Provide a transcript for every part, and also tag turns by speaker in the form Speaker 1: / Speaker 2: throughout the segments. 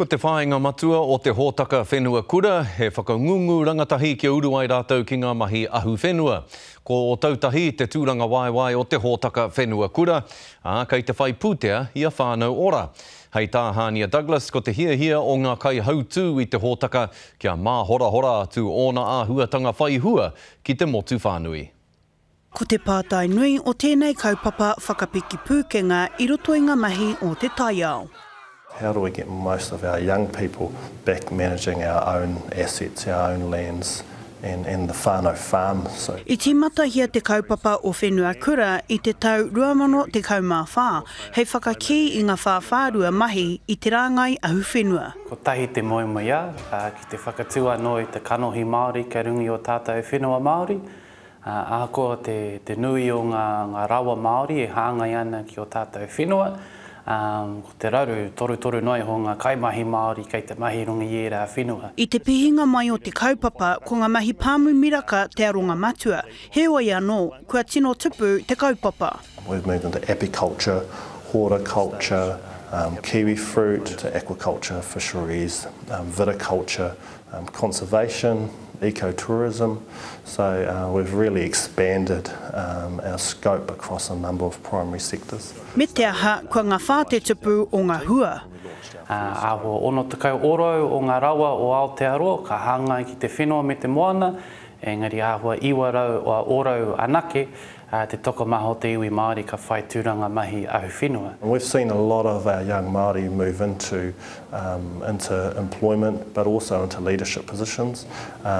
Speaker 1: Ko te whāinga matua o te hōtaka Whenua Kura, he whakangungu rangatahi kia uru ai rātou ki ngā mahi ahuwhenua. Ko Ōtautahi te tūrangawaewae o te hōtaka Whenua Kura, ā, kei te whai pūtea i a Whānau Ora. Hei tā Hānia Douglas, ko te hiahia o ngā kaihautū i te hōtaka kia māhorahora atu ōna āhuatanga whai hua ki te motu whānui.
Speaker 2: Ko te pātai nui o tēnei kaupapa whakapiki pūkenga i roto i ngā mahi o te taiao.
Speaker 3: How do we get most of our young people back managing our own assets, our own lands and and the whānau farm so.
Speaker 2: I tīmatahia te kaupapa o Whenua Kura i te tau 2014 hei whakakī i ngā whāwhārua mahi i te rāngai ahuwhenua.
Speaker 4: Kotahi te moemoeā, ki te whakatū anō i te kanohi Māori kei runga i ō tātou whenua Māori, Ahakoa te nui o ngā rawa Māori e hāngai ana ki ō tātou whenua, ko te raru, torutoru noa iho ngā kaimahi Māori kei te mahi i runga i ērā whenua.
Speaker 2: I te pihinga mai o te kaupapa, ko ngā mahi pāmu miraka te aronga matua, heoi anō, kua tino tupu te kaupapa.
Speaker 3: We've moved into apiculture, horticulture, kiwi fruit, to aquaculture, fisheries, viticulture, conservation, ecotourism, so we've really expanded our scope across a number of primary sectors.
Speaker 2: Me te aha, kua ngawhā te tupu o ngā hua.
Speaker 4: Āhua 60 ōrau o ngā rawa o Aotearoa ka hāngai ki te whenua me te moana, engari āhua 900 ōrau anake te tokomaha o te iwi Māori ka whai tūranga mahi ahuwhenua.
Speaker 3: We've seen a lot of our young Māori move into into employment but also into leadership positions.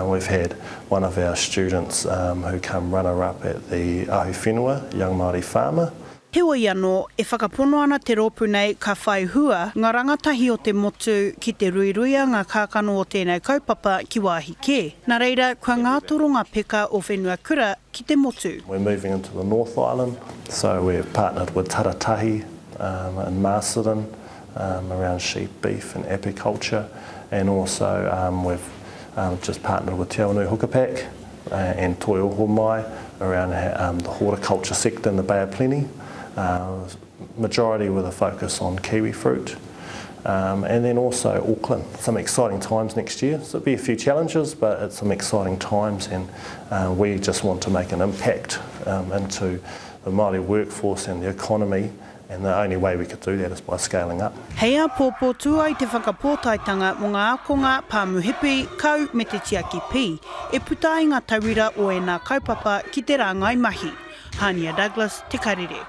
Speaker 3: We've had one of our students who come runner up at the Ahuwhenua Young Māori Farmer.
Speaker 2: Heoi anō, e whakapono ana te rōpū nei ka whai hua ngā rangatahi o te motu ki te ruiruia ngā kākano o tēnei kaupapa ki wāhi kē. Nā reira, kua ngātoro ngā peka o Whenua Kura ki te motu.
Speaker 3: We're moving into the North Island, so we've partnered with Taratahi in Masterton around sheep, beef and apiculture, and also we've just partnered with Te Awanui Hukapack and Toi Oho Mai around the horticulture sector in the Bay of Plenty, majority with a focus on kiwi fruit, and then also Auckland. Some exciting times next year, so there'll be a few challenges, but it's some exciting times and we just want to make an impact into the Māori workforce and the economy and the only way we could do that is by scaling up.
Speaker 2: Hei āpōpō tū ai te whakapōtaetanga mō ngā ākonga pāmu hipi, kau me te tiaki pī, e puta ai ngā tauira o ēnā kaupapa ki te rāngai mahi. Hānia Douglas, Te Karere.